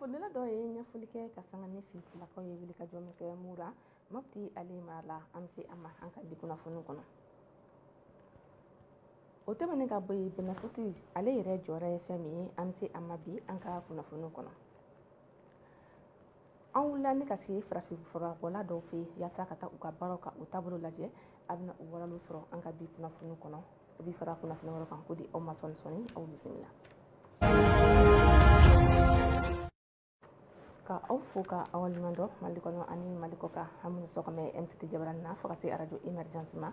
Kunnafonidila dɔ ye ɲɛfɔli kɛ ka sanga ni finitigilakaw ye wulikajɔ min kɛ Mura, Mopti ale mara la. An bɛ se a ma an ka bi kunnafoni kɔnɔ. O tɛmɛnen ka bɔ yen, Bɛnɛfuti ale yɛrɛ jɔyɔrɔ ye fɛn min ye, an bɛ se a ma bi an ka kunnafoni kɔnɔ. An wulila ni ka se farafinfurabɔla dɔw fɛ yen yaasa ka taa u ka baaraw ka u taabolo lajɛ. A bɛna u walaliw sɔrɔ an ka bi kunnafoni kɔnɔ. O bi fara kunnafoni wɛrɛ kan ko di aw ma sɔɔni sɔɔni. Aw bisimila ka aw fo ka aw waleɲuman dɔn Mali kɔnɔ ani Mali kɔ kan. An minnu sɔgɔmɛ MCT jabarani na fo ka se arajo Emergence ma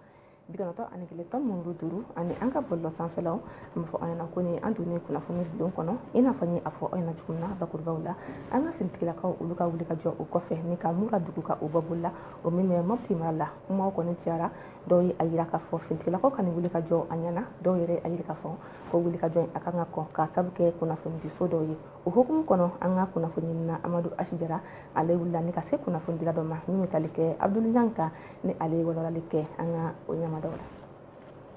91.5 ani an ka bɔlɔlɔ sanfɛlaw, an b'a fɔ aw ɲɛna ko ni an donnen kunnafoni bulon kɔnɔ, i n'a fɔ n ye a fɔ aw ɲɛna cogo min na bakurubaw la, an ka finitigilakaw olu ka wuli ka jɔ o kɔfɛ ni ka Mura dugu ka o bɔ bolo la, o min bɛ Mopti mara la. Kumaw kɔni cayara, dɔw ye a yira k'a fɔ finitigilakaw ka nin wuli ka jɔ a ɲɛna, dɔw yɛrɛ a yira k'a fɔ ko wuli ka jɔ in a kan ka kɔn k'a sabu kɛ kunnafonidiso dɔw ye. O hukumu kɔnɔ, an ka kunnafoni ɲinina Amadu Asidara, ale wulila ni ka se kunnafonidila dɔ ma min bɛ tali kɛ Abdul Ɲang kan, ni ale ye walawalali kɛ an ka o ɲamadaw la.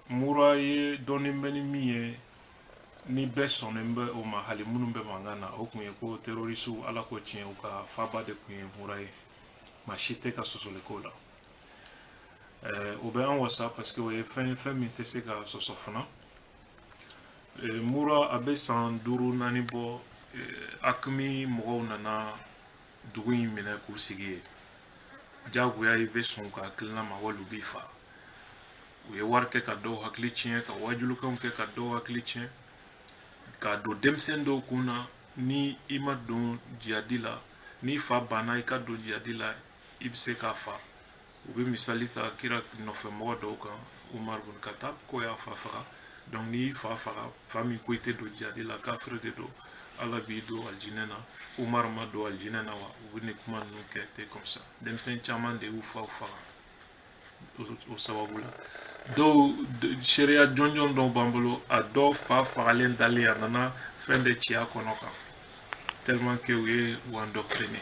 Mura ye dɔɔnin bɛ ni min ye, ni bɛɛ sɔnnen bɛ o ma, hali minnu bɛ mankan na, o tun ye ko terroristew, Ala ko tiɲɛ, u ka faba de tun ye Mura ye. Maa si tɛ ka sɔsɔli k'o la. O bɛ an wasa parce que o ye fɛn ye, fɛn min tɛ se ka sɔsɔ fana. Mura, a bɛ san 5 4 bɔ, AQMI mɔgɔw nana dugu in minɛ k'u sigi yen. Diyagoya i bɛ sɔn u ka hakilina ma wali u b'i fa. U ye wari kɛ ka dɔw hakili tiɲɛ, ka wajulikanw kɛ ka dɔw hakili tiɲɛ, k'a don denmisɛn dɔw kun na: ni i ma don jihadi la, n'i fa banna i ka don jihadi la, i bɛ se k'a fa. U bɛ misali ta kira nɔfɛ mɔgɔ dɔw kan, Umar bin Khattab, k'o y'a fa faga. Donc n'i fa faga, fa min ko i tɛ don jihadi la, kafiri de don, Ala b'i don alijinɛ na. Umar ma don alijinɛ na wa? U bɛ nin kuma ninnu kɛ ten comme ça. Denmisɛn caman de y'u faw faga o sababu la. Dɔw, seereya jɔnjɔn dɔw b'an bolo, a dɔw fa fagalen dalen, a nana fɛn de ci a kɔnɔ kan, tellement que u ye u endoctriné.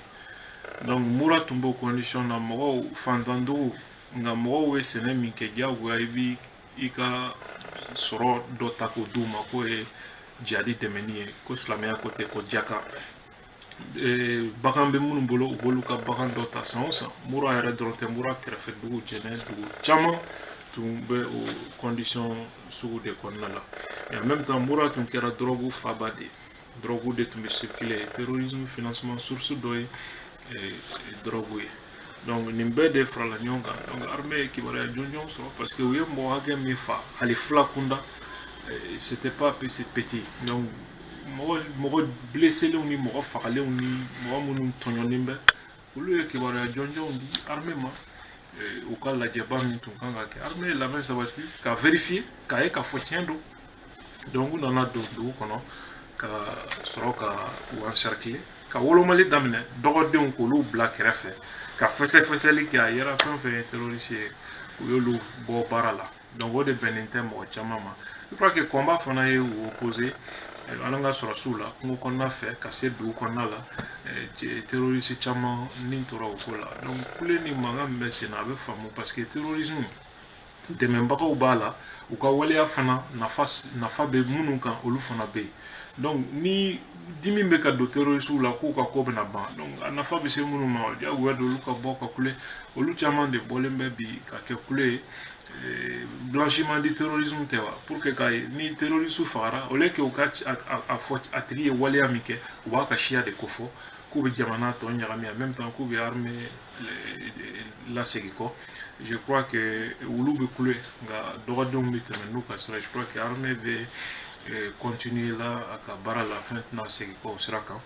Donc Mura tun b'o condition na, mɔgɔw fantandugu, nka mɔgɔw bɛ sɛnɛ min kɛ, diyagoya i bi i ka sɔrɔ dɔ ta k'o d'u ma k'o ye jihadi dɛmɛni ye, ko silamɛya ko tɛ, ko jaka. Bagan bɛ minnu bolo, u b'olu ka bagan dɔ ta san o san. Mura yɛrɛ dɔrɔn tɛ, Mura kɛrɛfɛ dugu, Jɛnɛ, dugu caman tun bɛ o condition sugu de kɔnɔna la. Et en même temps, Mura tun kɛra drogue faba de ye, drogue de tun bɛ circuler, terrorisme financement source dɔ ye drogue ye. Donc nin bɛɛ de farala ɲɔgɔn kan. Donc armée ye kibaruya jɔnjɔn sɔrɔ parce que u ye mɔgɔ hakɛ min fa, hali fila kunda, c'était pas petit petit. Donc mɔgɔ blessélenw ni mɔgɔ fagalenw ni mɔgɔ minnu tɔɲɔnen bɛ, olu ye kibaruya jɔnjɔnw di armée ma. U ka lajɛba min tun kan ka kɛ, armée ye labɛn sabati ka vérifier k'a ye k'a fɔ tiɲɛ don. Donc u nana don dugu kɔnɔ ka sɔrɔ ka u encercler, ka wolomali daminɛ, dɔgɔdenw k'olu bila kɛrɛfɛ, ka fɛsɛfɛsɛli kɛ. A yɛrɛ fɛn fɛn ye terroriste ye, u y'olu bɔ baara la. Donc o de bɛnnen tɛ mɔgɔ caman ma. Je crois que combat fana ye u opposé an ka sɔrɔsiw la kungo kɔnɔna fɛ ka se dugu kɔnɔna la. Terroriste caman ni tora o ko la. Donc kule ni mankan min bɛ sen na, a bɛ faamu parce que terrorisme dɛmɛbagaw b'a la, u ka waleya fana nafa bɛ minnu kan, olu fana bɛ yen. Donc ni dimi bɛ ka don terroristew la k'u ka ko bɛna ban, donc a nafa bɛ se minnu ma, diyagoya don olu ka bɔ ka kule. Olu caman de bɔlen bɛ bi ka kɛ kule ye. Blanchiment du terrorisme tɛ wa? Pour que ka ni terroriste fagara, au lieu que u ka a fɔ a tigi ye waleya min kɛ, u b'a ka siya de kofɔ k'u bɛ jamana tɔ ɲagami, en même temps k'u bɛ armée lasegin kɔ. Je crois que olu bɛ kule, nka dɔgɔdenw bɛ tɛmɛ n'u ka sira. Je crois que armée bɛ continuer la a ka baara la, fɛn tɛna segin kɔ o sira kan.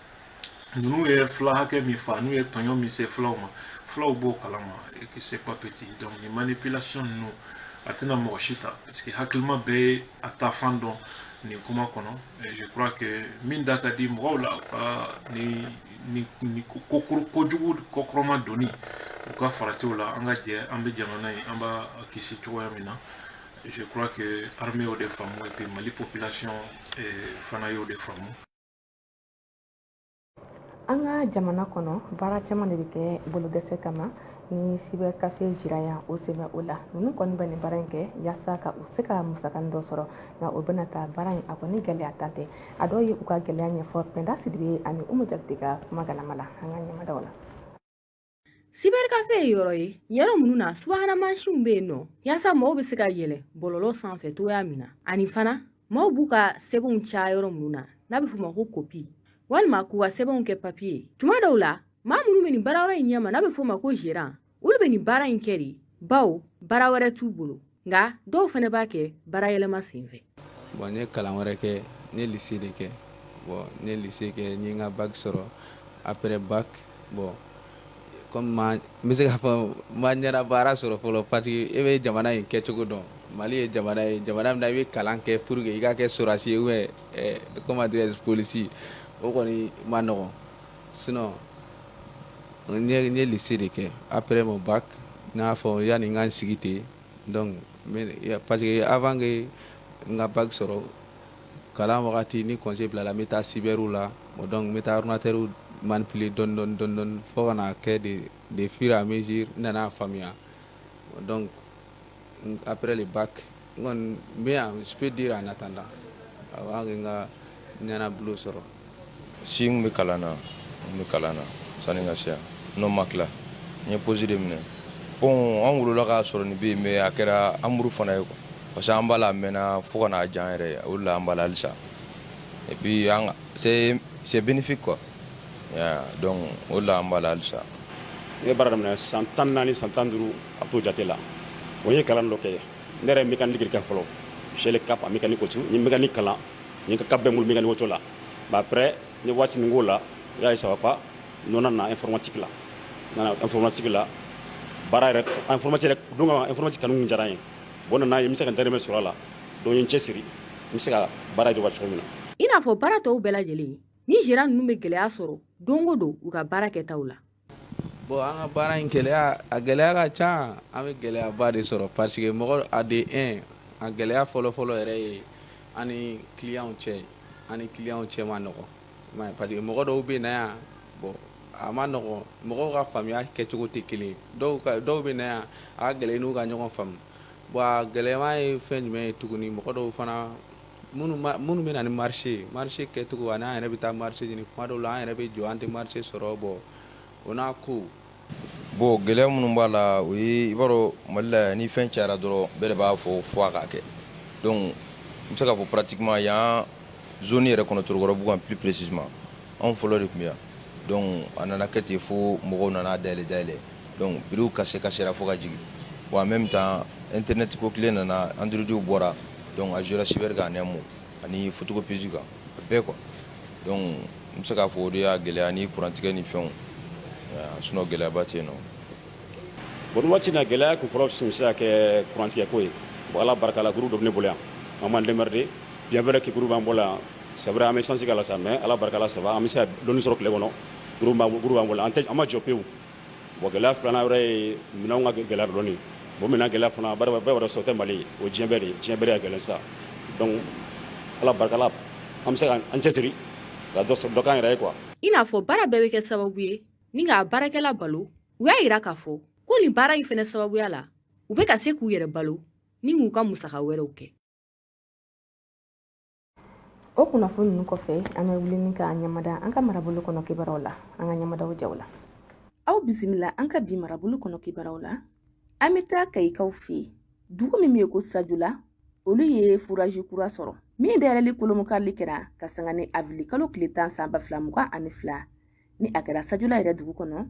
Ninnu ye fila hakɛ min fa, n'u ye tɔɲɔ min se filaw ma, filaw b'o kalama et que c'est pas petit. Donc ni manipulation ninnu, a tɛna mɔgɔ si ta parce que hakilima bɛɛ ye a ta fan dɔn nin kuma kɔnɔ. Et je crois que min da ka di mɔgɔw la, u ka ni ko kojugu kɔkɔrɔma donni, u ka faratiw la, an ka jɛ an bɛ jamana in, an b'a kisi cogoya min na. Je crois que armée y'o de faamu et puis Mali population fana y'o de faamu. An ka jamana kɔnɔ, baara caman de bɛ kɛ bolodɛsɛ kama. Ni cyber café gérant o sen bɛ o la. Ninnu kɔni bɛ nin baara in kɛ yaasa ka u se ka musakanin dɔ sɔrɔ, nka o bɛna taa baara in a kɔni gɛlɛya tan tɛ. A dɔw ye u ka gɛlɛya ɲɛfɔ Pɛnda Sidibe ani Umu Jakite ka kuma galama la an ka ɲɛmadaw la. Cybercafé ye yɔrɔ ye, yɔrɔ minnu na subahana mansinw bɛ yen nɔ, yaasa mɔgɔw bɛ se ka yɛlɛ bɔlɔlɔ sanfɛ cogoya min na, ani fana maaw b'u ka sɛbɛnw caya yɔrɔ minnu na, n'a bɛ f'o ma ko kopi, walima k'u ka sɛbɛnw kɛ papiye ye. Tuma dɔw la, maa minnu bɛ nin baarayɔrɔ in ɲɛma, n'a bɛ f'o ma ko gérant, olu bɛ nin baara in kɛ de bawo baara wɛrɛ t'u bolo, nka dɔw fana b'a kɛ baara yɛlɛma senfɛ. Bon, n ye kalan wɛrɛ kɛ, n ye lycée de kɛ. Bon, n ye lycée kɛ, n ye n ka bac sɔrɔ. Après bac, bon, comme ma n bɛ se k'a fɔ n ma ɲɛna baara sɔrɔ fɔlɔ, parce que e bɛ jamana in kɛcogo dɔn. Mali ye jamana ye, jamana min na i bɛ kalan kɛ pour que i ka kɛ sɔrɔdasi ye ou bien comment dirais-je, policier, o kɔni ma nɔgɔn. Sinon n ye lycée de kɛ. Après mon bac, n y'a fɔ yanni n ka n sigi ten, donc parce que avant que n ka bac sɔrɔ, kalan wagati ni congé bilala, n bɛ taa cyber la. Donc n bɛ taa ordinateur manipuler dɔɔni dɔɔni dɔɔni dɔɔni fo ka na kɛ de fur et à mesure n nana faamuya. Donc après le bac, n kɔni n bɛ yan, je peux dire en attendant avant que n ka ɲɛnabolo sɔrɔ. Si n bɛ kalan na, n bɛ kalan na sani n ka se yan. N'o ma tila, n ye pause de minɛ. Bon, an wolola k'a sɔrɔ nin bɛ yen, mais a kɛra amour fana ye quoi, parce que an b'a la a mɛnna fo ka n'a diya an yɛrɛ ye. O de la an b'a la halisa. Et puis an c'est bénéfique quoi. Yeah, donc o de la an b'a la halisa. Ne ye baara daminɛ san 14, san 15, a t'o jate la. O ye kalan dɔ kɛ. Ne yɛrɛ ye mécanique kɛ fɔlɔ. J'ai le cap en mécanique auto. N ye mécanique kalan, n ye ka cap bɛ n bolo mécanique auto la. Mais après, n ye waati min k'o la, n y'a ye ça va pas. N nana informatique la. N nana informatique la, baara yɛrɛ informatique yɛrɛ don kama, informatique kanu kun diyara n ye. Bon, n nana ye n bɛ se ka n dahirimɛ sɔrɔ a la. Donc n ye n cɛsiri, n bɛ se ka baara yiriwa cogo min na. I n'a fɔ baara tɔw bɛɛ lajɛlen, ni gérant ninnu bɛ gɛlɛya sɔrɔ don o don u ka baara kɛtaw la. Bon, an ka baara in gɛlɛya, a gɛlɛya ka ca. An bɛ gɛlɛyaba de sɔrɔ parce que mɔgɔ a de un, a gɛlɛya fɔlɔ-fɔlɔ yɛrɛ ye an ni clientw cɛ. An ni clientw cɛ ma nɔgɔn, parce que mɔgɔ dɔw bɛ na yan. Bon, a ma nɔgɔn, mɔgɔw ka faamuya kɛcogo tɛ kelen ye. Dɔw ka dɔw bɛ na yan, a ka gɛlɛn i n'u ka ɲɔgɔn faamu. Bon, a gɛlɛman ye fɛn jumɛn ye tuguni? Mɔgɔ dɔw fana minnu bɛ na ni marché, marché kɛcogo ani an yɛrɛ bɛ taa marché ɲini, kuma dɔw la an yɛrɛ bɛ jɔ, an tɛ marché sɔrɔ. Bon, o n'a ko. Bon, gɛlɛya minnu b'a la, o ye i b'a dɔn Mali la yan, ni fɛn cayara dɔrɔn, bɛɛ de b'a fɔ fo a k'a kɛ. Donc n bɛ se k'a fɔ pratiquement yan zone yɛrɛ kɔnɔ, Torokɔrɔbugu plus précisément, anw fɔlɔ de tun bɛ yan. Donc a nana kɛ ten fo mɔgɔw nana dayɛlɛ dayɛlɛ, donc prix cassé cassera fo ka jigin. Bon, en même temps internet ko tile nana, Android bɔra, donc a jouera cyber kan en un mot, ani photocopieuse kan, a bɛɛ quoi. Donc n bɛ se k'a fɔ o de y'a gɛlɛya, ni kurantigɛ ni fɛnw, sinon gɛlɛyaba tɛ yen nɔ. Bon, nin waati in na, gɛlɛya kun fɔlɔ tun bɛ se ka kɛ kurantigɛ ko ye. Bon, Ala barika la, groupe dɔ bɛ ne bolo yan, an b'an démerder. Bien vrai que groupe b'an bolo yan, c'est vrai, an bɛ essence k'a la sa, mais Ala barika la, ça va, an bɛ se ka dɔɔni sɔrɔ tile kɔnɔ. Groupe b'an bolo, an tɛ an ma jɔ pewu. Bon, gɛlɛya filanan wɛrɛ ye minɛnw ka gɛlɛya dɔɔni. Bon, minɛn gɛlɛya fana, bɛɛ b'a dɔn sisan, o tɛ Mali ye, o ye diɲɛ bɛɛ de ye, diɲɛ bɛɛ de ka gɛlɛn sisan. Donc Ala barika la, an bɛ se k'an cɛsiri ka dɔ sɔrɔ, dɔ k'an yɛrɛ ye quoi. I n'a fɔ baara bɛɛ bɛ kɛ sababu ye ni k'a baarakɛla balo, u y'a yira k'a fɔ ko nin baara in fɛnɛ sababuya la, u bɛ ka se k'u yɛrɛ balo ni k'u ka musaka wɛrɛw kɛ. O kunnafoni ninnu kɔfɛ, an bɛ wuli ni ka ɲamada an ka marabolo kɔnɔ kibaruyaw la, an ka ɲamadaw jaw la. Aw bisimila an ka bi marabolo kɔnɔ kibaruyaw la. An bɛ taa Kayikaw fɛ yen, dugu min bɛ yen ko Sajula, olu ye forage kura sɔrɔ min dayɛlɛli kolomokarili kɛra ka sanga ni avril kalo tile 10 san 2022, ni a kɛra Sajula yɛrɛ dugu kɔnɔ,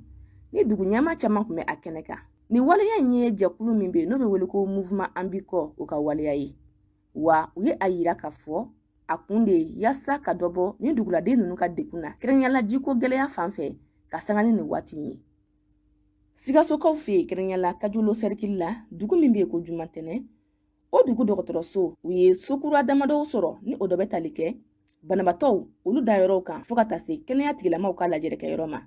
ni dugu ɲɛmaa caman tun bɛ a kɛnɛ kan. Nin waleya in ye jɛkulu min bɛ yen n'o bɛ wele ko Mouvement Ambicor, o ka waleya ye wa. U ye a yira k'a fɔ a kun de ye yaasa ka dɔ bɔ ni duguladen ninnu ka degun na, kɛrɛnkɛrɛnnenya la jiko gɛlɛya fan fɛ, ka sanga ni nin waati in ye. Sikasokaw fɛ yen, kɛrɛnkɛrɛnnenya la Kajolo sɛrikili la, dugu min bɛ yen ko Jumatɛnɛ, o dugu dɔgɔtɔrɔso, u ye sokura damadɔw sɔrɔ, ni o dɔ bɛ tali kɛ banabaatɔw olu dayɔrɔw kan, fo ka taa se kɛnɛya tigilamaw ka lajɛrɛkɛyɔrɔ ma,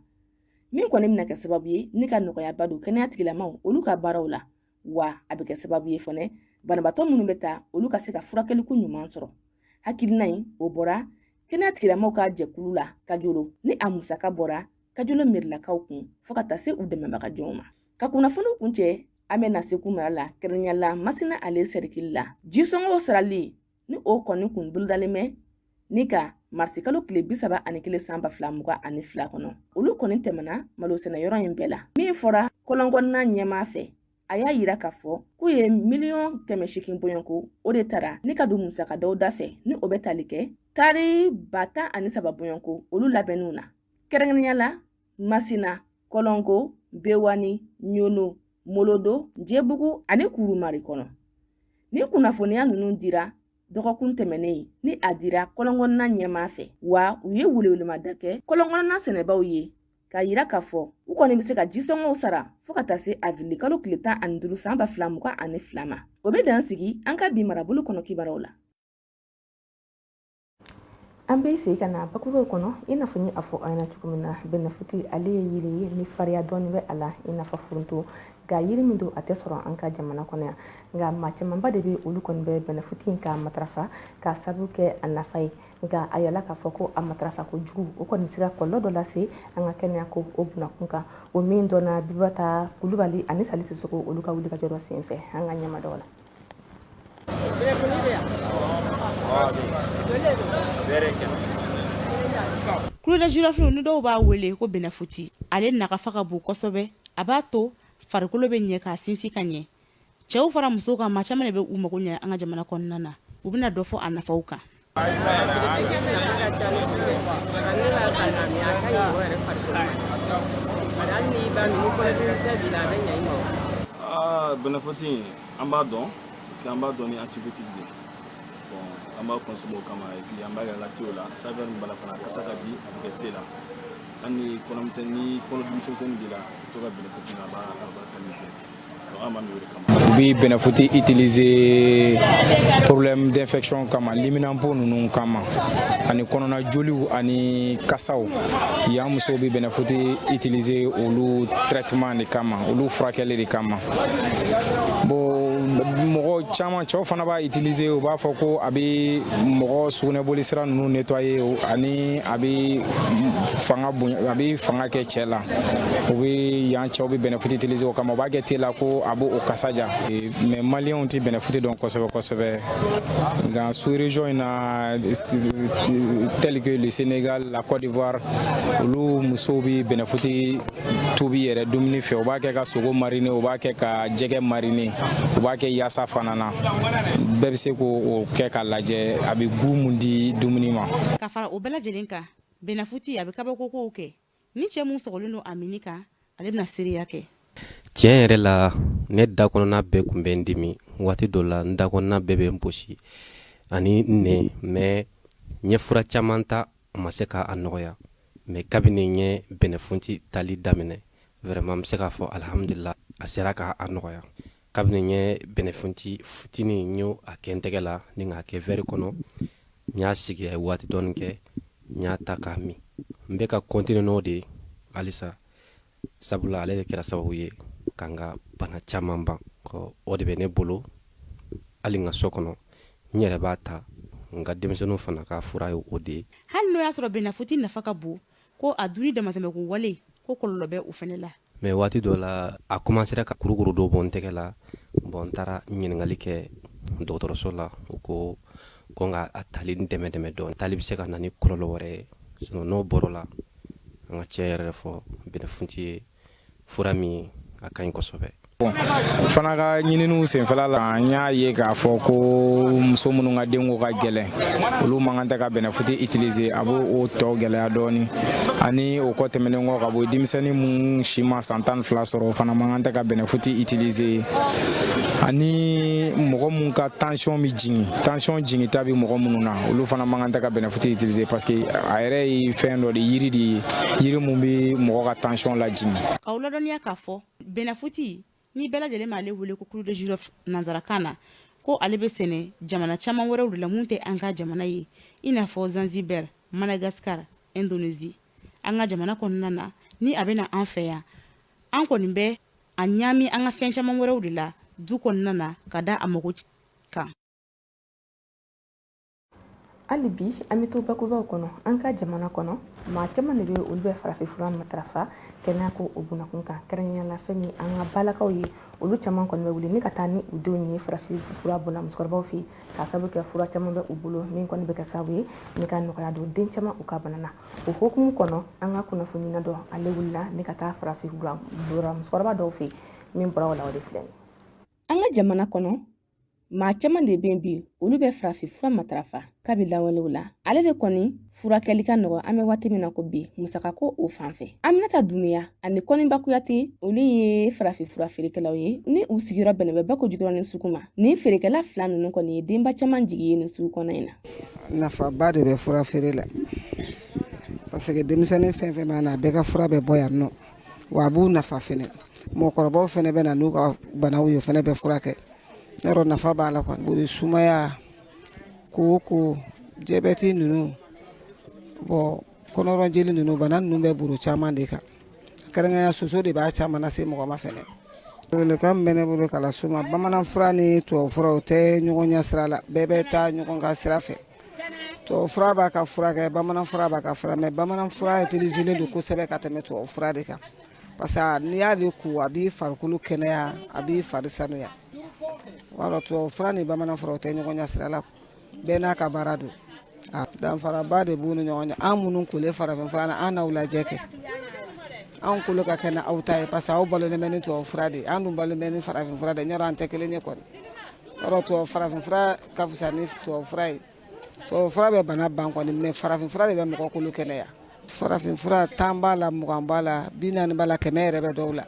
min kɔni bɛna kɛ sababu ye ni ka nɔgɔyaba don kɛnɛya tigilamaw olu ka baaraw la. Wa a bɛ kɛ sababu ye fɛnɛ, banabaatɔ minnu bɛ taa, olu ka se ka furakɛliko ɲuman sɔrɔ. Hakilina in, o bɔra kɛnɛya tigilamaw ka jɛkulu la Kajolo, ni a musaka bɔra Kajolo mirilakaw kun, fo ka taa se u dɛmɛbaga jɔnw ma. Ka kunnafoniw kuncɛ, an bɛ na Segu mara la, kɛrɛnkɛrɛnnenya la Masina ale sɛrikili la. Jisɔngɔw sarali ni o kɔni kun bolodalen bɛ ni ka marisikalo tile 31 san 2022 kɔnɔ, olu kɔni tɛmɛna malo sɛnɛyɔrɔ in bɛɛ la. Min fɔra kɔlɔnkɔnɔna ɲɛmaa fɛ, a y'a yira k'a fɔ k'u ye miliyɔn 800 bɔɲɔgɔnko o de tara ni ka don musaka dɔw da fɛ, ni o bɛ tali kɛ tari 13,000 bɔɲɔgɔnko olu labɛnniw na, kɛrɛnkɛrɛnnenya la Masina, Kɔlɔnko, Bewani, Ɲono, Molodo, Jebugu ani Kurumari kɔnɔ. Ni kunnafoniya ninnu dira dɔgɔkun tɛmɛnen, ni a dira kɔlɔnkɔnɔna ɲɛmaa fɛ wa, u ye welewelemada kɛ kɔlɔnkɔnɔna sɛnɛbaw ye k'a yira k'a fɔ u kɔni bɛ se ka jisɔngɔw sara fo ka taa se avril tile 15 san 2022 ma. O bɛ dan sigi an ka bi marabolo kɔnɔ kibaruyaw la. An bɛ segin ka na bakurubaw kɔnɔ. I n'a fɔ n ye a fɔ aw ɲɛna cogo min na, bɛnɛfuti ale ye yiri ye ni fariya dɔɔni bɛ a la i n'a fɔ foronto, nka yiri min don, a tɛ sɔrɔ an ka jamana kɔnɔ yan. Nka maa camanba de bɛ, olu kɔni bɛ bɛnɛfuti in ka matarafa k'a sababu kɛ a nafa ye. Nka a yala k'a fɔ ko a matarafa kojugu, o kɔni se ka kɔlɔlɔ dɔ lase an ka kɛnɛya ko o bunakun kan. O min dɔnna Bibata Kulubali ani Sali Sisoko, olu ka wuli ka jɔ dɔ sen fɛ an ka ɲɛma dɔw la. Clou de girofle, ni dɔw b'a wele ko bɛnɛfuti, ale nafa ka bon kosɛbɛ. A b'a to farikolo bɛ ɲɛ, k'a sinsin ka ɲɛ. Cɛw fara musow kan, maa caman de bɛ u mago ɲɛ an ka jamana kɔnɔna na. U bɛna dɔ fɔ a nafaw kan. Bɛnɛfuti, an b'a dɔn parce que an b'a dɔn ni antibiotique de. Bon, an b'a consommer o kama et puis an b'a kɛ latte la. Saveur min b'a la fana, a kasa ka di, a bɛ kɛ te la. Hali ni kɔnɔmisɛnnin, ni kɔnɔdimi misɛnnin b'i la, i to ka bɛnɛfuti a b'a calmer direct. Donc an b'a min o de kama. U bɛ bɛnɛfuti utiliser problème d'infection kama, liminanpo ninnu kama, ani kɔnɔna joliw ani kasaw. Yan musow bɛ bɛnɛfuti utiliser olu traitement de kama, olu furakɛli de kama. Bon, mɔgɔ caman, cɛw fana b'a utiliser. U b'a fɔ ko a bɛ mɔgɔ sugunɛboli sira ninnu nettoyer, ani a bɛ fanga bonya, a bɛ fanga kɛ cɛ la. U bɛ yan, cɛw bɛ bɛnɛfuti utiliser o kama. U b'a kɛ te la ko a b'o kasa ja. Mais maliyɛnw tɛ bɛnɛfuti dɔn kosɛbɛ kosɛbɛ, nka sous région in na, tel que le Sénégal, la Côte d'Ivoire, olu musow bɛ bɛnɛfuti tobi yɛrɛ dumuni fɛ. U b'a kɛ ka sogo mariner, u b'a kɛ ka jɛgɛ mariner, u b'a kɛ yaasa fana na. Bɛɛ bɛ se k'o kɛ k'a lajɛ a bɛ goût mun di dumuni ma. Ka fara o bɛɛ lajɛlen kan, bɛnɛfuti a bɛ kabakokow kɛ. Ni cɛ mun sɔgɔlen don a minni kan, ale bɛna seereya kɛ. Tiɲɛ yɛrɛ la, ne da kɔnɔna bɛɛ tun bɛ n dimi. Waati dɔ la, n da kɔnɔna bɛɛ bɛ n bosi ani n nɛn, mais n ye fura caman ta, a ma se k'a nɔgɔya. Mais kabini n ye bɛnɛfunti tali daminɛ, vraiment n bɛ se k'a fɔ alihamudulila, a sera k'a nɔgɔya. Kabini n ye bɛnɛfunti fitinin, n y'o a kɛ n tɛgɛ la ni k'a kɛ verre kɔnɔ, n y'a sigi, a ye waati dɔɔni kɛ, n y'a ta k'a min. N bɛ ka continuer n'o de ye halisa, sabula ale de kɛra sababu ye ka n ka bana caman ban. O de bɛ ne bolo hali n ka so kɔnɔ, n yɛrɛ b'a ta, n ka denmisɛnninw fana ka fura ye o de ye. Hali n'o y'a sɔrɔ bɛnɛfuti nafa ka bon, ko a dunni damatɛmɛko wale, ko kɔlɔlɔ bɛ o fana la. Mais waati dɔ la, a commencera ka kurukuru dɔ bɔ n tɛgɛ la. Bon, n taara ɲininkali kɛ dɔgɔtɔrɔso la, u ko ko n ka a tali dɛmɛ dɛmɛ dɔɔni, tali bɛ se ka na ni kɔlɔlɔ wɛrɛ ye. Sinon n'o bɔr'o la, an ka tiɲɛ yɛrɛ fɔ, bɛnɛfunti ye fura min ye, a ka ɲi kosɛbɛ. Fana ka ɲininiw senfɛla la, n y'a ye k'a fɔ ko muso minnu ka denko ka gɛlɛn, olu man kan tɛ ka bɛnɛfuti utiliser, a b'o tɔ gɛlɛya dɔɔni. Ani o kɔ tɛmɛnen kɔ ka bɔ, denmisɛnnin mun si ma san 12 sɔrɔ, o fana man kan tɛ ka bɛnɛfuti utiliser. Ani mɔgɔ mun ka tension bɛ jigin, tension jiginta bɛ mɔgɔ minnu na, olu fana man kan tɛ ka bɛnɛfuti utiliser, parce que a yɛrɛ ye fɛn dɔ de, yiri de ye, yiri mun bɛ mɔgɔ ka tension lajigin. K'aw ladɔnniya k'a fɔ bɛnɛfuti ni bɛɛ lajɛlen m'ale wele ko clou de girofle nanzarakan na, ko ale bɛ sɛnɛ jamana caman wɛrɛw de la mun tɛ an ka jamana ye, i n'a fɔ Zanzibar, Madagascar, Indonésie. An ka jamana kɔnɔna na, ni a bɛ na an fɛ yan, an kɔni bɛ a ɲaami an ka fɛn caman wɛrɛw de la du kɔnɔna na ka da a mago kan. Hali bi an bɛ to bakurubaw kɔnɔ. An ka jamana kɔnɔ, maa caman de bɛ, olu bɛ farafinfura matarafa. Kɛnɛya ko o bunakun kan, kɛrɛnkɛrɛnnenya la fɛn min an ka balakaw ye, olu caman kɔni bɛ wuli ni ka taa ni u denw ye farafin fura bɔnna musokɔrɔbaw fɛ yen, k'a sababu kɛ fura caman bɛ u bolo min kɔni bɛ kɛ sababu ye ni ka nɔgɔya don den caman u ka bana na. O hukumu kɔnɔ, an ka kunnafonina dɔ ale wulila ni ka taa farafin fura musokɔrɔba dɔw fɛ yen. Min bɔra o la, o de filɛ nin. An ka jamana kɔnɔ, maa caman de bɛ yen bi, olu bɛ farafin fura matarafa kabi lawalew la. Ale de kɔni furakɛli ka nɔgɔ an bɛ waati min na ko bi, musakako o fan fɛ. Aminata Dunbiya ani Kɔniba Kuyate, olu ye farafin fura feerekɛlaw ye ni u sigiyɔrɔ bɛnnen bɛ Bako Jikɔrɔni sugu ma. Nin feerekɛla fila ninnu kɔni ye denba caman jigi ye nin sugu kɔnɔ in na. Nafaba de bɛ fura feere la, parce que denmisɛnnin fɛn fɛn b'a na, a bɛɛ ka fura bɛ bɔ yan nɔ, wa a b'u nafa fɛnɛ. Mɔgɔkɔrɔbaw fɛnɛ bɛ na n'u ka banaw ye, o fɛnɛ bɛ furakɛ. Yɔrɔ nafa b'a la kɔni. Boli, sumaya, koko, jabɛti ninnu, bɔn kɔnɔrɔjeli ninnu, bana ninnu bɛ buru caman de kan. Kɛrɛnkɛrɛnya soso de b'a caman lase mɔgɔ ma fɛnɛ. Welekan min bɛ ne bolo k'a las'u ma, bamanan fura ni tubabu fura, o tɛ ɲɔgɔn ɲɛ sira la, bɛɛ bɛ taa ɲɔgɔn ka sira fɛ. Tubabu fura b'a ka furakɛ, bamanan fura b'a ka fura, mais bamanan fura utiliselen don kosɛbɛ ka tɛmɛ tubabu fura de kan, parce que n'i y'ale ko, a b'i farikolo kɛnɛya, a b'i fari sanuya. O b'a dɔn, tubabu fura ni bamanan fura, o tɛ ɲɔgɔn ɲɛ sira la, bɛɛ n'a ka baara don. Danfaraba de b'u ni ɲɔgɔn cɛ. An minnu kolen farafin fura na, an n'aw lajɛ kɛ, anw kolo ka kɛnɛ aw ta ye, parce que aw balolen bɛ ni tubabu fura de ye, an dun balolen bɛ ni farafin fura de ye. Yɔrɔ an tɛ kelen ye kɔni. Yɔrɔ tubabu farafin fura ka fisa ni tubabu fura ye. Tubabu fura bɛ bana ban kɔni, mais farafin fura de bɛ mɔgɔ kolo kɛnɛya. Farafin fura, 10 b'a la, 20 b'a la, 40 b'a la, 100 yɛrɛ bɛ dɔw la,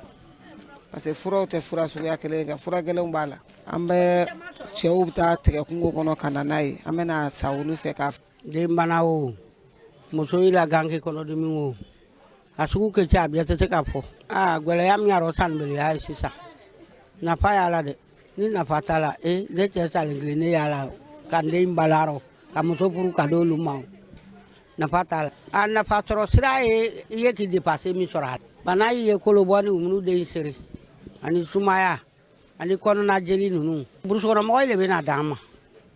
parce que furaw tɛ fura suguya kelen ye, fura gɛlɛnw b'a la. An bɛ cɛw bɛ taa tigɛ kungo kɔnɔ ka na n'a ye, an bɛna sa olu fɛ k'a Den bana o, muso i la ganke kɔnɔdimi o, a sugu ka ca, a bɛɛ tɛ se ka fɔ. Aa, gɛlɛya min y'a rɔ, sanibaliya ye sisan. Nafa y'a la dɛ. Ni nafa t'a la, e ne cɛ salen kelen, ne y'a la ka n den balo rɔ, ka muso furu ka d'olu ma, o nafa t'a la. A nafa sɔrɔ sira ye i ye k'i dépenser min sɔrɔ a la. Bana ye kolobɔ ni minnu den seri ani sumaya ani kɔnɔna jeli ninnu, burusukɔnɔmɔgɔw de bɛ na d'an ma,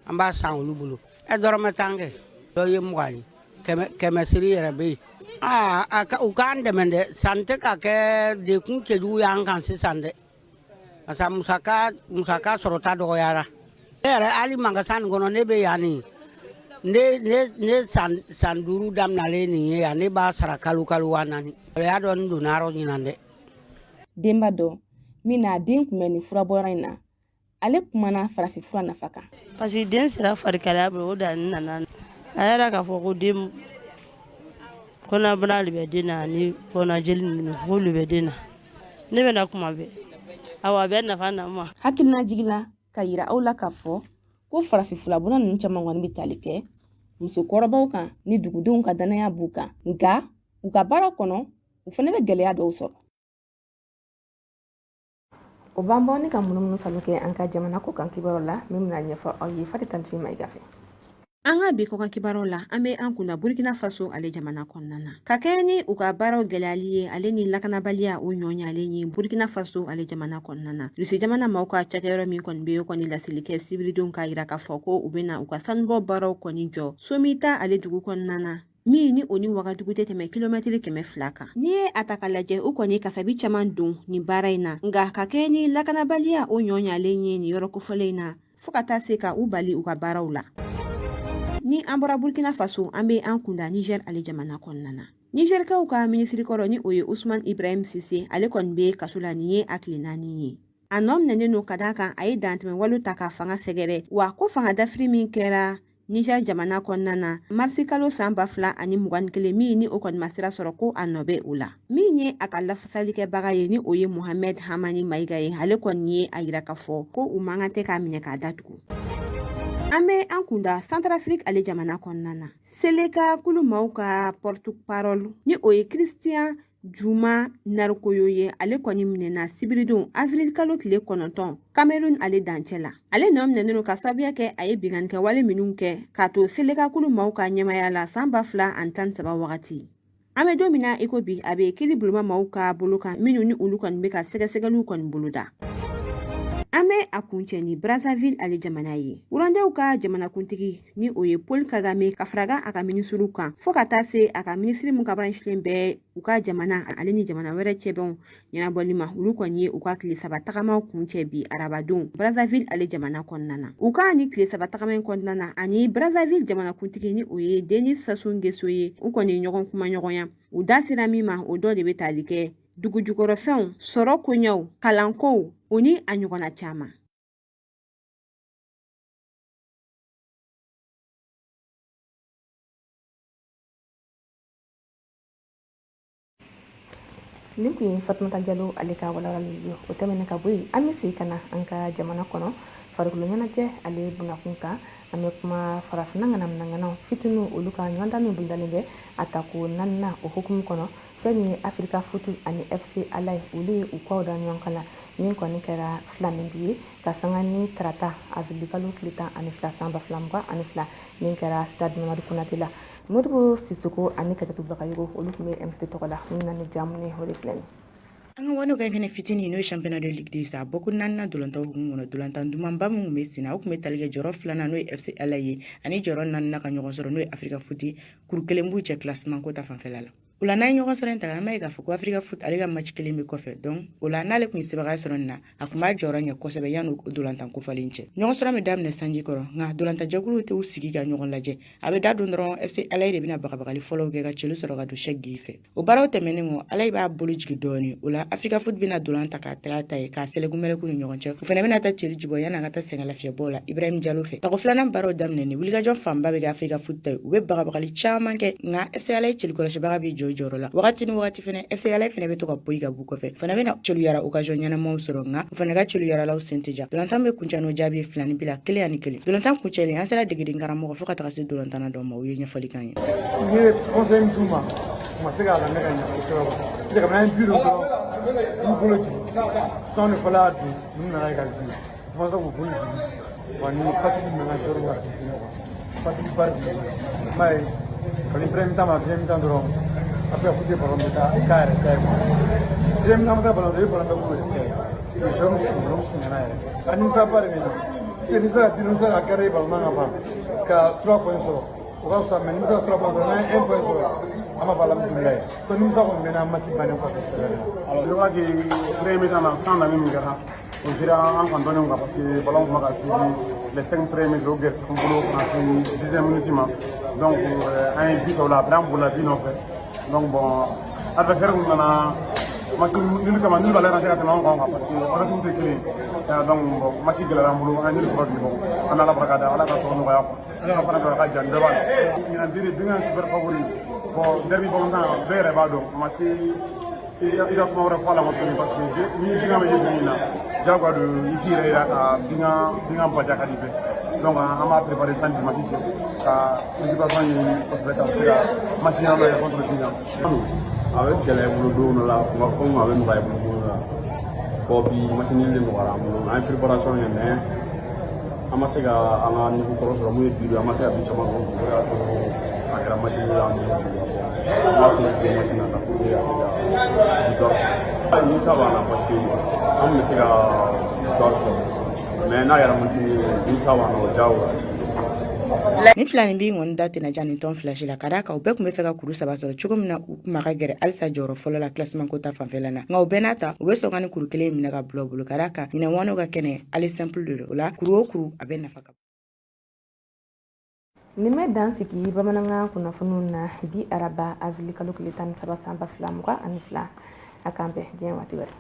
an b'a san olu bolo. Ɛ, dɔrɔmɛ 10 kɛ, dɔ ye 20 ye, 100 siri yɛrɛ bɛ yen. Aa, u k'an dɛmɛ dɛ, san tɛ ka kɛ dekun cɛjugu y'an kan sisan dɛ, parce que musaka sɔrɔta dɔgɔyara. Ne yɛrɛ, hali magasin nin kɔnɔ, ne bɛ yan nin ne ne ne san 5 daminɛlen nin ye yan, ne b'a sara kalo kalo 4000. Gɛlɛya dɔɔni donna yɔrɔ ɲinan dɛ. Denba dɔ min n'a den kun bɛ nin furabɔyɔrɔ in na, ale kumana farafin fura nafa kan. Parce que den sera farikalaya bolo, o da n nana a yɛrɛ k'a fɔ ko den kɔnɔbana de bɛ den na ani kɔnɔjeli ninnu, k'olu bɛ den na. Ne bɛna kuma bɛɛ, awa a bɛ nafa na ma. Hakilina jigila ka yira aw la k'a fɔ ko farafin furabɔla ninnu caman kɔni bɛ tali kɛ musokɔrɔbaw kan ni dugudenw ka danaya b'u kan, nka u ka baara kɔnɔ, u fana bɛ gɛlɛya dɔw sɔrɔ. O b'an bɔ ni ka munumunu salo kɛ an ka jamana kɔkan kibaru la, min bɛna ɲɛfɔ aw ye Fati Tanfin Mayiga fɛ. An ka bi kɔkan kibaruw la, an bɛ an kunda Burkina Faso ale jamana kɔnɔna na, ka kɛɲɛ ni u ka baaraw gɛlɛyali ye, ale ni lakanabaliya o ɲɔɲalen ye Burkina Faso ale jamana kɔnɔna na. Rusi jamana maaw ka cakɛyɔrɔ min kɔni bɛ yen, kɔni laseli kɛ sibiridon k'a yira k'a fɔ ko u bɛna u ka sanubɔ baaraw kɔni jɔ Somita ale dugu kɔnɔna na, min ni o ni Wagadugu tɛ tɛmɛ kilomɛtiri 200 kan. N'i ye a ta ka lajɛ, u kɔni kasabi caman don nin baara in na, nka ka kɛɲɛ ni lakanabaliya o ɲɔɲalen ye nin yɔrɔ kofɔlen in na, fo ka taa se ka u bali u ka baaraw la. Ni an bɔra Burkina Faso, an bɛ an kunda Niger ale jamana kɔnɔna na. Nigerkaw ka minisiri kɔrɔ, ni o ye Usman Ibrahim Sise, ale kɔni bɛ kaso la nin ye a tile 4 ye. A nɔ minɛnen don ka d'a kan a ye dantɛmɛwale ta ka fanga sɛgɛrɛ, wa ko fanga dafiri min kɛra Niger jamana kɔnɔna na marisi kalo san 2021, min ni o kɔni ma sira sɔrɔ, ko a nɔ bɛ o la. Min ye a ka lafasalikɛbaga ye, ni o ye Mohamed Hamani Mayiga ye, ale kɔni ye a yira k'a fɔ ko u man kan tɛ k'a minɛ k'a datugu. An bɛ an kunda Centrafrique ale jamana kɔnɔna na. Seleka kulu maaw ka porte parole, ni o ye Christian Juma Narukoyo ye, ale kɔni minɛna sibiridon avril kalo tile 9 Cameroun ale dancɛ la. Ale nɔ minɛnen don ka sababuya kɛ a ye binkannikɛwale minnu kɛ k'a to Seleka kulu maaw ka ɲɛmaya la san 2013 wagati. An bɛ don min na i ko bi, a bɛ kiiri bulonba maaw ka bolo kan, minnu ni olu kɔni bɛ ka sɛgɛsɛgɛliw kɔni boloda. An bɛ a kuncɛ ni Brazzaville ale jamana ye. Rwandais ka jamanakuntigi ni o ye Paul Kagame ka faraga a ka minisiriw kan fo ka taa se a ka minisiri min ka branchilen bɛ u ka jamana ale ni jamana wɛrɛ cɛbɛnw ɲɛnabɔli ma, olu kɔni ye u ka tile 3 tagamaw kuncɛ bi arabadon Brazzaville ale jamana kɔnɔna na. U ka ni tile 3 tagama in kɔnɔna na ani Brazzaville jamanakuntigi ni o ye Denis Sassou Nguesso ye, u kɔni ye ɲɔgɔn kuma ɲɔgɔnya. U da sera min ma, o dɔ de bɛ tali kɛ dugujukɔrɔfɛnw, sɔrɔ koɲɛw, kalankow, o ni a ɲɔgɔnna caman. Nin tun ye Fatumata Jalo ale ka walawalali ye. O tɛmɛnen ka bɔ yen, an bɛ segin ka na an ka jamana kɔnɔ farikolo ɲɛnajɛ ale bunakun kan. An bɛ kuma farafinna ŋanamuŋanaw fitininw olu ka ɲɔgɔndan min bolodalen bɛ a tako 4nan o hukumu kɔnɔ. Fɛn min ye Africa Foot ani FC Alaye, olu ye u kɔw da ɲɔgɔn kan na min kɔni kɛra filanin bi ye ka sanga ni tarata avril kalo tile 12 san 2022 min kɛra stade Mamadu Konate la. Modibo Sisoko ani Kajatu Bagayogo olu tun bɛ MT tɔgɔ la. Min na ni jamu ye, o de filɛ nin. An ka wano ka kɛnɛ fitinin, n'o ye championnat de ligue 2 sa bɔko naaninan dolantan hukumu kɔnɔ, dolantan dumanba min tun bɛ sen na, o tun bɛ tali kɛ jɔyɔrɔ filanan, n'o ye FC Alaye ye, ani jɔyɔrɔ naaninan ka ɲɔgɔn sɔrɔ, n'o ye Africa Foot. Kuru kelen b'u cɛ classement ko ta fanfɛla la. O la, n'an ye ɲɔgɔn sɔrɔ in ta, an b'a ye k'a fɔ ko Africa Foot ale ka match kelen bɛ kɔfɛ. Donc o la, n'ale tun ye sebagaya sɔrɔ nin na, a tun b'a jɔyɔrɔ ɲɛ kosɛbɛ yanni o dolantan kofalen cɛ. Ɲɔgɔn sɔrɔ bɛ daminɛ sanji kɔrɔ, nka dolantan jɛkuluw tɛ u sigi ka ɲɔgɔn lajɛ. A bɛ da don dɔrɔn, FC Alaye de bɛna bagabagali fɔlɔw kɛ ka celu sɔrɔ ka don Cheick Gueye fɛ. O baaraw tɛmɛnen kɔ, Alaye b'a bolo jigin dɔɔni. O la, Africa Foot bɛna dolan ta k'a taga ta ye k'a sɛlɛku mɛlɛku ni ɲɔgɔn cɛ. U fana bɛna taa celu jibɔ yanni an ka taa sɛgɛn lafiyɛbɔ la Ibrahim Jalo fɛ. Tako filanan baaraw daminɛ, wulikajɔ fanba bɛ kɛ Africa Foot ta ye. U bɛ bagabagali caman kɛ, nka FC Alaye celu kɔlɔsibaga bɛ jɔ jɔyɔrɔ la. Wagati ni wagati fana, FC Alaye fana bɛ to ka bɔ ka b'u kɔfɛ, fana bɛna celuyara occasion ɲɛnamaw sɔrɔ, nka u fana ka celuyaralaw sen tɛ ja. Dolantan bɛ kuncɛ n'o jaabi ye 2 ni 1-1. Dolantan kuncɛlen, an sera degeden karamɔgɔ fo ka taga se dolantanna dɔ ma, u ye ɲɛfɔli kan ye. N ye conseil min d'u ma, u ma se k'a lamɛn ka ɲɛ kosɛbɛ quoi. C'est kabini an ye but don dɔrɔn, n bolo jigin sɔn de fɔlɔ y'a dun, ninnu nana égaliser, u ma se k'u bolo jigin wa. Ni fatigue nana joueur ka continuer quoi, fatigue ba de b'u bolo. I m'a ye, kabini premier mi-temps ma, deuxième mi-temps dɔrɔn, après foot ye ballon bɛ taa k'a yɛrɛ ta ye quoi. Deuxième mi-temps bɛ taa ballon, i bɛ ballon bɛɛ k'u yɛrɛ ta ye. O joueur ballon sɛgɛnna yɛrɛ, a nimisaba de bɛ na parce que n'i sera ka but, n'i sera ka garder ballon ka ban ka 3 points sɔrɔ, o ka fisa. Mais n'i bɛ se ka 3 points sɔrɔ, n'an ye 1 point sɔrɔ, an b'a fɔ alhamdulilayi. Ko nimisa kɔni bɛ na match bannen kɔfɛ sɛbɛn na. Alors, je crois que premier mi-temps na, san nani min kɛra, o sera an kan dɔɔnin quoi, parce que ballon tun bɛ ka suivi les 5 premiers minutes, o gɛrɛ an bolo ka na se 10e minute ma. Donc an ye but ta o la, après an bolila but nɔfɛ. Donc bon, adversaire kun nana match nul kama, nul b'ale ka tɛmɛ an kan quoi, parce que objectif tɛ kelen ye. Donc bon, match gɛlɛyara an bolo, an ye nul sɔrɔ bi. Bon, an bɛ Ala barika da, Ala ka tɔ nɔgɔya quoi. Ala ka fana ka jan bɛɛ b'a la ɲinan diri Binga super favori. Bon, derby balontan, bɛɛ yɛrɛ b'a dɔn, a ma se i ka kuma wɛrɛ fɔ a la ma tuguni, parce que ni Binga bɛ ye dugu in na, diyagoya don i k'i yɛrɛ yira ka Binga baja ka di bɛɛ. Donc an b'a préparer san dimanche cɛ ka récupération ɲini kosɛbɛ ka se ka match ɲɛnama kɛ contre Binga. A bɛ gɛlɛya i bolo don dɔ la kuma, komi a bɛ nɔgɔya i bolo don dɔ la. Bon, bi match nul de nɔgɔyara an bolo. An ye préparation kɛ, mais an ma se ka an ka niveau kɔrɔ sɔrɔ mun ye bi don. An ma se ka but caman sɔrɔ, o y'a to a kɛra match nul an bolo bi. An b'a kun match nata pour que ka se ka victoire sɔrɔ. Nimisa b'an na parce que an bɛ se ka victoire sɔrɔ, mais n'a kɛra match nul ye, nimisa b'an na, o diyagoya. Ni fila nin bin kɔni da tɛna ja nin tɔn fila si la, ka d'a kan u bɛɛ tun bɛ fɛ ka kuru 3 sɔrɔ cogo min na, u kun ma ka gɛrɛ halisa jɔyɔrɔ fɔlɔ la classement ko ta fanfɛla na. Nka o bɛɛ n'a ta, u bɛ sɔn ka ni kuru kelen minɛ ka bila u bolo, ka d'a kan ɲinɛ wano ka kɛnɛ ale simple de don. O la, kuru o kuru a bɛ nafa ka Nin bɛ dan sigi bamanankan kunnafoniw na bi araba avril kalo tile 13 san 2022. A k'an bɛn diɲɛ waati wɛrɛ.